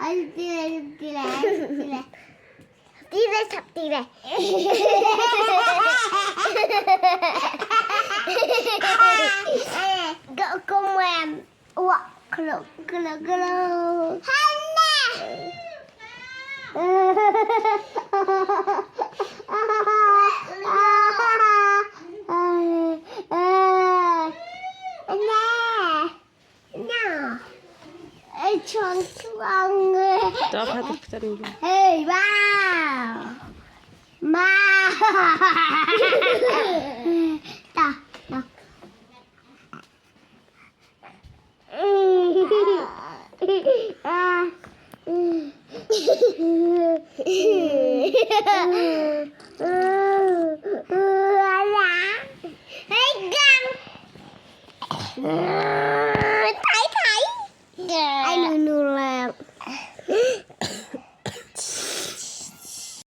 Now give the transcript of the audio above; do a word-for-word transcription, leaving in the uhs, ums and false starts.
Ai, tira, tira, tira. Tira, sap, tira. Go, go, ma'am. Wah, klo, klo, klo. Hana. Hana. Hana. Chong, chong. Stop, hati kita dulu. Hey, wow. Ma. Ta, ta. Hey, gang.